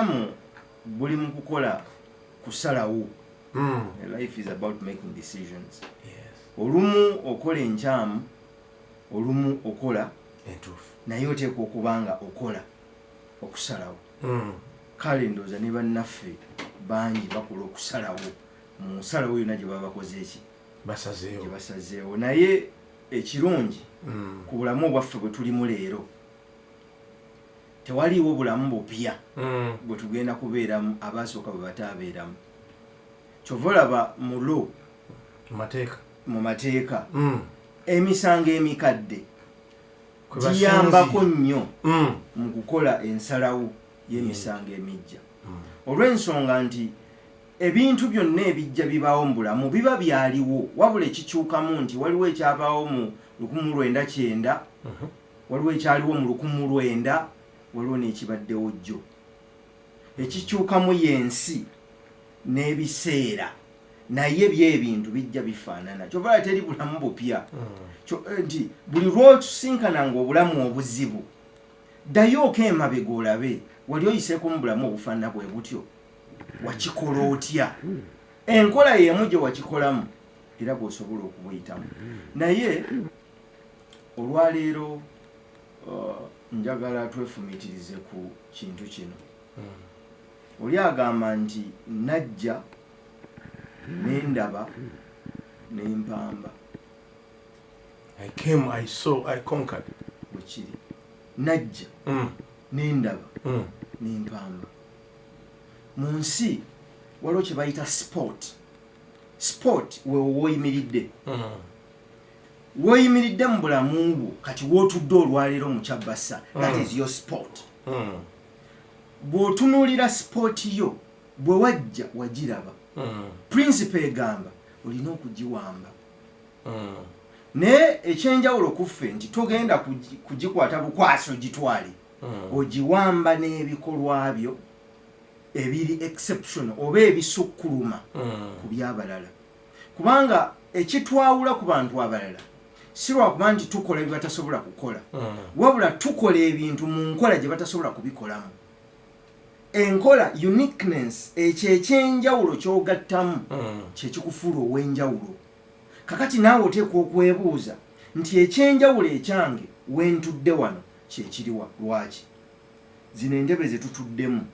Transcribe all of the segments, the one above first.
Obulamu buli mu kukola kusalawo. Life is about making decisions. Olumu okola enkyamu, olumu okola entuufu, naye oteekwa okuba nga okola okusalawo. Kale ndowooza ne bannaffe bangi bakola okusalawo mu nsalawo yonna gye baba bakoze eki basazeewo, gye basazeewo. Naye ekirungi ku bulamu obwaffe bwe tulimu leero, tewaliiwo bulamu bupya bwe tugenda kubeeramu abaasooka bwe bataabeeramu. Kyova olaba mu law, mateeka, mu mateeka, emisango emikadde giyambako nnyo mu kukola ensalawo y'emisango emijja, olw'ensonga nti ebintu byonna ebijja bibaawo mu bulamu biba byaliwo, wabula ekikyukamu nti waliwo ekyabaawo mu 1990, waliwo ekyaliwo mu 1900, waliwo n'ekibaddewo jjo. Ekikyukamu y'ensi n'ebiseera, naye byebintu bijja bifaanana. Kyova teri bulamu bupya. Nti buli lw'otusinkananga obulamu obuzibu, ddayo emabega olabe wali oyiseeko mu bulamu obufaanana bwe butyo, wakikola otya? Enkola y'emu gye wakikolamu era bw'osobola okubuyitamu. Naye olwaleero njagala twefumiitirize ku kintu kino. Oli agamba nti najja nendaba nempamba. I came, I saw, I conquered. Bwekiri, najja nendaba nempamba. Mu nsi waliwo kye bayita spot. Spot wewo woyimiridde, woyimiridde mu bulamu bwo kati, wootudde olwaleero mu Kyabasa, that is your spot. Bw'otunuulira spot yo, bwe wajja wagiraba, principle egamba olina okugiwamba. Naye ekyenjawulo ku ffe nti togenda kugikwata bukwasi ogitwale, ogiwamba n'ebikolwa byo ebiri exceptional oba ebisukkuluma ku byabalala, kubanga ekitwawula ku bantu abalala si lwakuba nti tukola bye batasobola kukola, wabula tukola ebintu mu nkola gye batasobola kubikolamu. Enkola, uniqueness, ekyo ekyenjawulo kyogattamu kyekikufuula ow'enjawulo. Kakati naawe oteekwa okwebuuza nti ekyenjawulo ekyange wentudde wano kyekiriwa? Lwaki zino entebe zetutuddemu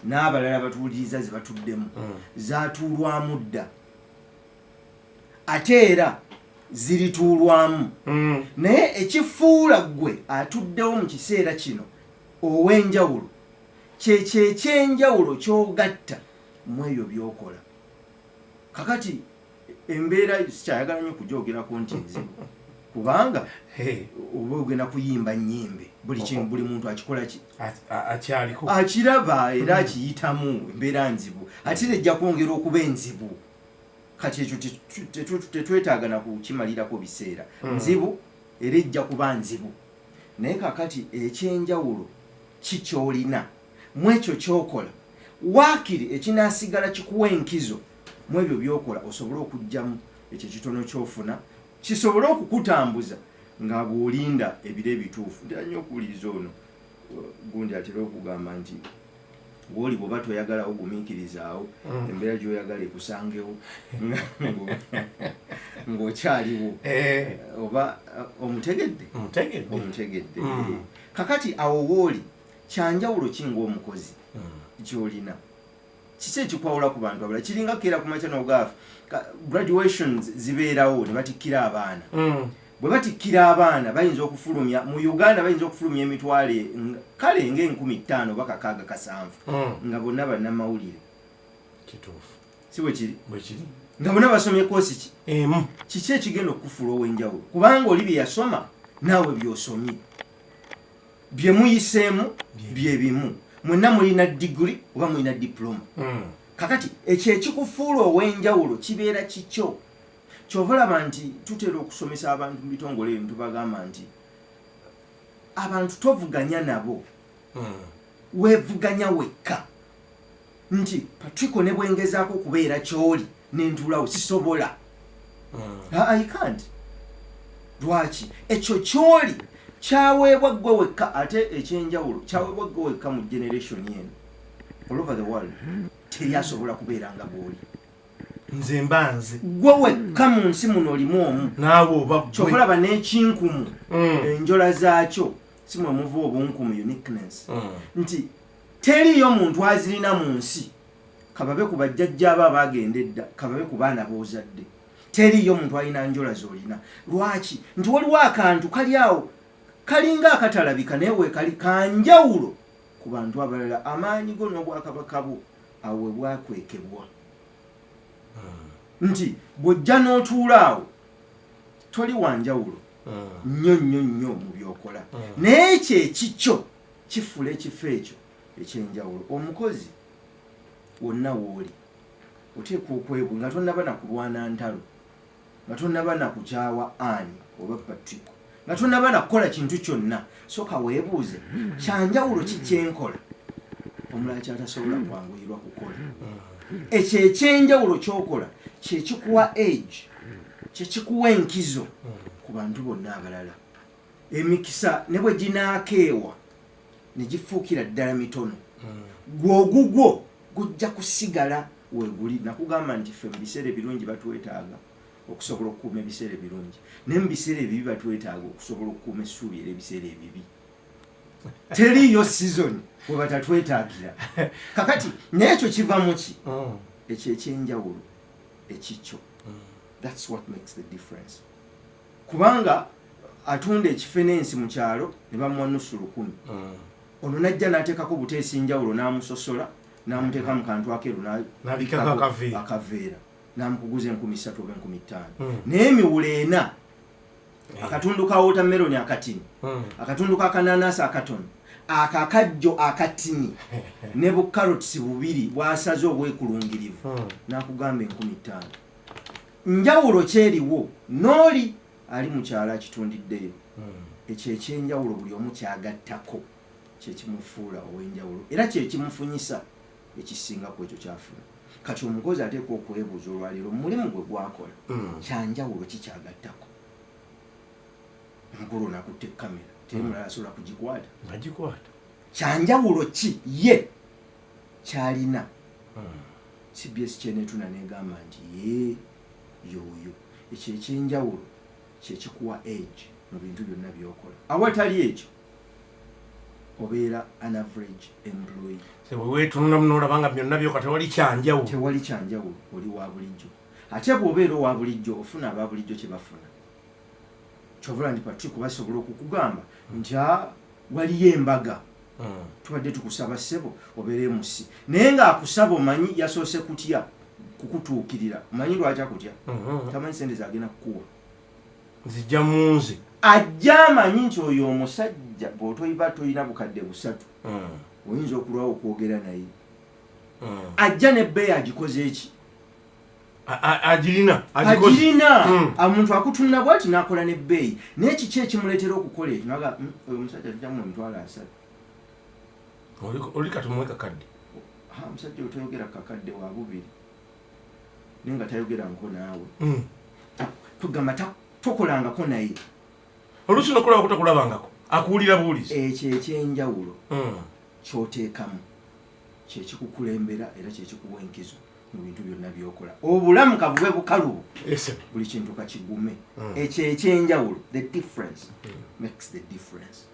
n'abalala batuwuliriza ze batuddemu zatuulwamu dda, ate era zirituulwamu? Naye ekifuula ggwe atuddewo mu kiseera kino ow'enjawulo kyekyo ekyenjawulo ky'ogatta mu ebyo by'okola. Kakati embeera sikyayagala nnyo kugyogerako nti nzibu, kubanga oba ogenda kuyimba nnyimbe, buli kintu, buli muntu akikola ki Akyaliko. Akiraba era akiyitamu. Embeera nzibu, ate era ejja kwongera okuba enzibu. Kati ekyo tetwetaaga na kukimalirako biseera. Nzibu era ejja kuba nzibu, naye kakati ekyenjawulo ki kyolina mu ekyo kyokola, waakiri ekinaasigala kikuwa enkizo mu ebyo byokola, osobole okuggyamu ekyo ekitono kyofuna kisobole okukutambuza nga bw'olinda ebiro ebituufu. Ntera nnyo okuwuliriza ono gundi atera okugamba nti wooli bw'oba toyagalawo gumiikirizaawo, embeera gy'oyagala ekusangewo ng'okyaliwo. Oba omutegedde? Mutegedde. Omutegedde. Kakati awo wooli, kyanjawulo ki ng'omukozi kyolina? Kiki ekikwawula ku bantu abalala? Kiringa keera ku makya n'ogaafa graduations zibeerawo ne batikkira abaana. Bwe batikkira abaana, bayinza okufulumya mu Uganda, bayinza okufulumya emitwalo kale ng'enkumi 5 oba 6 7, nga bonna bannamawulire. Kituufu. Si bwe kiri? Bwe kiri. Nga bonna basomye koosi ki? Emu. Kiki ekigenda okukufuula ow'enjawulo? Kubanga oli bye yasoma naawe by'osomye, bye muyiseemu bye bimu, mwenna mulina diguri oba mulina diploma. Kakati ekyo ekikufuula ow'enjawulo kibeera kikyo. Kyova olaba nti tutera okusomesa abantu mu bitongole ebyo, tubagamba nti abantu tovuganya nabo, weevuganya wekka. Nti Patrico, ne bwengezaako okubeera kyoli nentuulawo, sisobola. I can't. Lwaki? Ekyo kyoli kyaweebwa ggwe wekka, ate ekyenjawulo kyaweebwa ggwe wekka mu generation eno. All over the world teri asobola kubeera nga bw'oli. Nze mba nze. Gwe wekka mu nsi muno olimu omu. Naawe oba gwe. Kyova olaba n'ekinkumu, enjola zaakyo si mwe muva obunkumu, uniqueness, nti teriiyo muntu azirina mu nsi, kababe ku bajjajjaabo abaagenda edda, kababe ku baana b'ozadde, teriiyo muntu alina njola z'olina. Lwaki? Nti waliwo akantu kali awo kalinga akatalabika, naye weekali kanjawulo ku bantu abalala. Amaanyi go n'obwakabaka bwo awo we bwakwekebwa, nti bw'ojja n'otuula awo toli wanjawulo nnyo nnyo nnyo mu byokola, naye ekyo ekikyo kifuula ekifo ekyo ekyenjawulo. Omukozi wonna w'oli oteekwa okwebu nga tonnaba na kulwana ntalo, nga tonnaba na kukyawa ani oba Patrick, nga tonnaba na kukola kintu kyonna, soka weebuuze kyanjawulo ki kyenkola omulala kyatasobola kwanguyirwa kukola. Ekyo ekyenjawulo kyokola kyekikuwa age, kyekikuwa enkizo ku bantu bonna abalala. Emikisa ne bwe ginaakeewa ne gifuukira ddala mitono, gwe ogugwo gujja kusigala weeguli. Nakugamba nti ffe mu biseera ebirungi batwetaaga okusobola okukuuma ebiseera ebirungi, naye mu biseera ebibi batwetaaga okusobola okukuuma essuubi era ebiseera ebibi. Teriiyo season we batatwetaagira. Kakati naye ekyo kiva mu ki? Ekyo ekyenjawulo ekikyo, that's what makes the difference. Kubanga atunda ekifenensi mu kyalo ne bamuwa nusu lukumi, ono najja n'ateekako buteesi njawulo, n'amusosola, n'amuteeka mu kantu akeeru, n'abikako akaveera. Akaveera, n'amukuguza 3000 oba 5000. Naye emiwulo ena, akatundu ka watermelon akatini, akatundu ka kananasi akatono, akakajjo akatini ne bukarotisi bubiri bwasaze obwekulungirivu, n'akugamba 5000. Njawulo kyeriwo n'oli ali mukyalo akitundiddeyo. Ekyo ekyenjawulo buli omu kyagattako kyekimufuula ow'enjawulo era kyekimufunyisa ekisinga ku ekyo kyafuna. Kati omukozi ateekwa okwebuuza olwaleero mulimu gwe gwakola, kyanjawulo kikyagattako? Omukulu ono akutte kamera, teri mulala asobola kugikwata. Agikwata. Kyanjawulo ki ye kyalina? CBS kyenetuna negamba nti ye yoyo. Ekyo ekyenjawulo kyekikuwa age mu bintu byonna byokola. Awatali ekyo obeera an average employee. Bwe weetunulamu n'olaba nga byonna byoka tewali kyanjawulo. Tewali kyanjawulo, oli wa bulijjo. Ate bw'obeera owa bulijjo, ofuna aba bulijjo kye bafuna. Kyovula nti Patrick basobola okukugamba nti, "Ah, waliyo embaga, tubadde tukusaba ssebo obeere musi," naye ng'akusaba omanyi yasoose kutya kukutuukirira. Omanyi lwaki akutya? Tamanyi sente zagenda kukuwa. Nzijja mu nze. Ajja amanyi nti oyo omusajja bw'otoyiba toyina bukadde 300, oyinza okulwawo okwogera naye. Ajja nebbeeyi agikoze eki? Agirina, agikoze. Agirina. Omuntu akutunula bwati n'akola nebbeeyi, naye kiki ekimuleetera okukola ekyo? Naga, oyo omusajja tujjamu 300,000." Oli katumuwe kakadde. Ha, omusajja oyo toyogera kakadde wa bubiri, naye nga tayogeranko naawe. Kugamba tokolangako naye. Oluusi nokulaba kutakulabangako, akuwulira buwulizi. Ekyo ekyenjawulo kyoteekamu kyekikukulembera era kyekikuwa enkizo mu bintu byonna byokola. Obulamu kabube bukalubo, buli kintu kakigume, ekyo ekyenjawulo, the difference makes the difference.